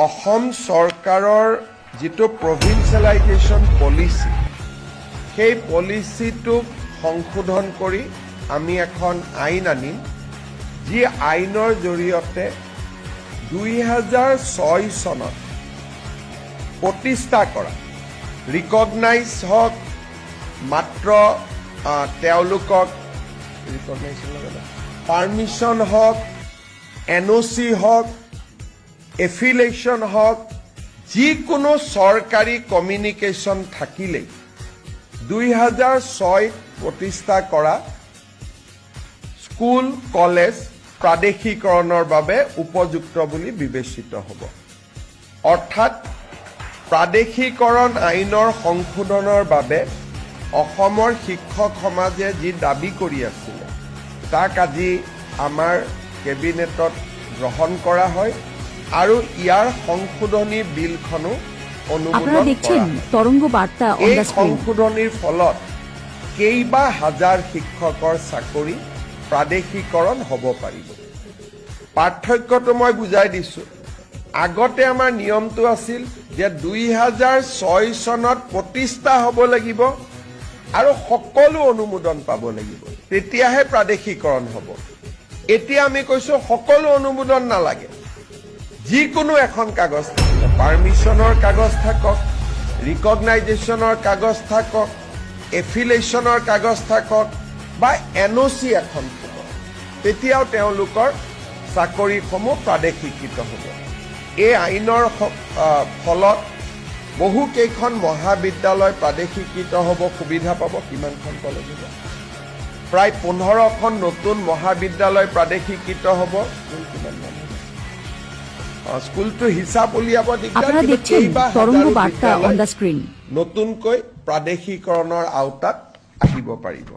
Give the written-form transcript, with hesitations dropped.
অসম চৰকাৰৰ যিটো provincialisation policy, সেই পলিচিটোক সংশোধন কৰি আমি এখন আইন আনিম, যি আইনৰ জৰিয়তে 2006 চনত প্ৰতিষ্ঠা কৰা ৰিকগনাইজ হওক, মাত্ৰ তেওঁলোকক পাৰ্মিশ্যন হওক, এনঅ'চি হওক, এফিলেশ্যন হওক, যিকোনো চৰকাৰী কমিউনিকেশ্যন থাকিলেই 2006ত প্ৰতিষ্ঠা কৰা স্কুল কলেজ প্ৰাদেশিকৰণৰ বাবে উপযুক্ত বুলি বিবেচিত হ'ব। অৰ্থাৎ প্ৰাদেশিকৰণ আইনৰ সংশোধনৰ বাবে অসমৰ শিক্ষক সমাজে যি দাবী কৰি আছিলে, তাক আজি আমাৰ কেবিনেটত গ্ৰহণ কৰা হয় আৰু ইয়াৰ সংশোধনী বিলখনো আপনাৰা অনুমোদন কৰা দেখছেন হয়। তৰঙ্গ বাৰ্তা অন এই the screen. সংশোধনীৰ ফলত কেইবা হাজাৰ শিক্ষকৰ চাকৰি প্ৰাদেশিকৰণ হ'ব পাৰিব। পাৰ্থক্যটো মই বুজাই দিছোঁ। আগতে আমাৰ নিয়মটো আছিল যে 2006 চনত প্ৰতিষ্ঠা হ'ব লাগিব আৰু সকলো অনুমোদন পাব লাগিব, তেতিয়াহে প্ৰাদেশিকৰণ হ'ব। এতিয়া আমি কৈছোঁ, সকলো অনুমোদন নালাগে, যিকোনো এখন কাগজ থাকিলে, পাৰ্মিশ্যনৰ কাগজ থাকক, ৰিকগনাইজেশ্যনৰ কাগজ থাকক, এফিলেশ্যনৰ কাগজ থাকক বা এনঅ'চি এখন থাকক, তেতিয়াও তেওঁলোকৰ চাকৰিসমূহ প্ৰাদেশিকৃত হ'ব। এই আইনৰ ফলত বহুকেইখন মহাবিদ্যালয় প্ৰাদেশিকৃত হ'ব, সুবিধা পাব। কিমানখন কলেজ হ'ব? প্ৰায় 15খন নতুন মহাবিদ্যালয় প্ৰাদেশিকৃত হ'ব। স্কুল কিমানমান হ'ব? স্কুলটো হিচাপ উলিয়াব দিগদাৰ, আপনাৰা কিন্তু দেখছেন কেইবা তৰঙ্গ হাজাৰো বাৰ্তা অন বিদ্যালয় the screen. নতুনকৈ প্ৰাদেশিকৰণৰ আওতাত আহিব পাৰিব।